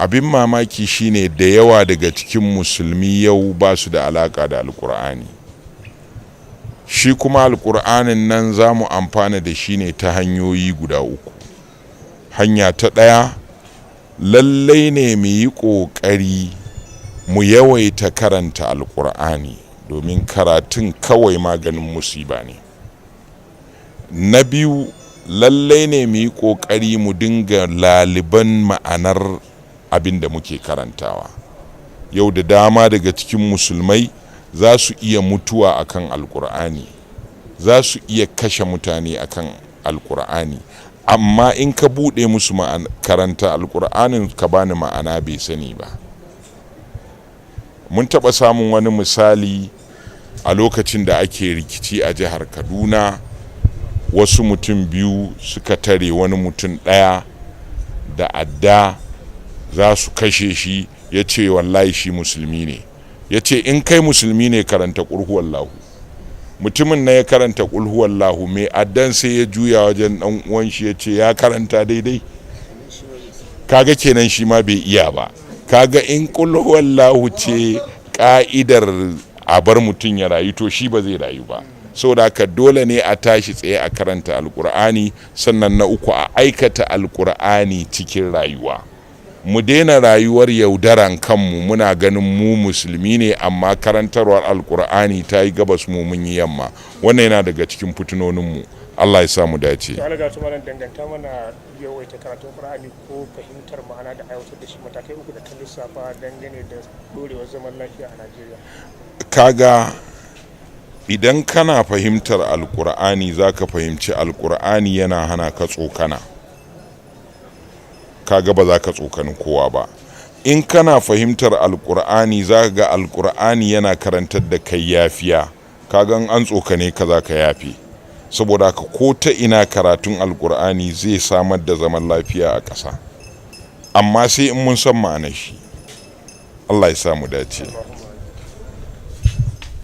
Abin mamaki shine da yawa daga cikin musulmi yau ba su da alaka da Alkur'ani. Shi kuma Alkur'anin nan za mu amfana da shi ne ta hanyoyi guda uku. Hanya ta ɗaya, lallai ne mu yi ƙoƙari mu yawaita karanta Alkur'ani, domin karatun kawai maganin musiba ne. Na biyu, lallai ne mu yi ƙoƙari mu dinga laliban ma'anar abin da muke karantawa. Yau da dama daga cikin musulmai za su iya mutuwa akan Alkur'ani, za su iya kashe mutane akan Alkur'ani, amma in ka buɗe musu karanta Alkur'anin ka bani ma'ana, bai sani ba. Mun taɓa samun wani misali a lokacin da ake rikici a jihar Kaduna. Wasu mutum biyu suka tare wani mutum ɗaya da adda za su kashe shi. Ya ce wallahi shi musulmi ne. Ya ce, "In kai musulmi ne, karanta ƙulhuwallahu." Mutumin na ya karanta ƙulhuwallahu. Mai addan sai ya juya wajen ɗan uwan shi ya ce, "Ya karanta daidai?" Kaga kenan shi ma bai iya ba. Kaga in ƙulhuwallahu ce ka'idar a bar mutum ya rayu, to shi ba zai rayu ba. Saboda haka dole ne a tashi tsaye a karanta Alkur'ani. Sannan na uku, a aikata Alkur'ani cikin rayuwa. Mu daina rayuwar yaudaran kanmu, muna ganin mu musulmi ne amma karantarwar Alkur'ani ta yi gabas, mu mun yi yamma. Wannan yana daga cikin fitinoninmu. Allah ya sa mu dace. To, Allah ta malam, danganta mana yawaita karatun Qur'ani ko fahimtar ma'ana da aiwatar da shi, matakai uku da ka lissafa dangane da dorewar zaman lafiya a Najeriya. Kaga idan kana fahimtar Alkur'ani, za ka fahimci Alkur'ani yana hana ka tsokana. Kaga ba za ka tsokani kowa ba. In kana fahimtar Alkur'ani, za ka ga Alkur'ani yana karantar da kai yafiya. Kaga in an tsokane ka, za ka yafe. Saboda haka ko ta ina karatun Alkur'ani zai samar da zaman lafiya a ƙasa, amma sai in mun san ma'anar shi. Allah ya sa mu dace.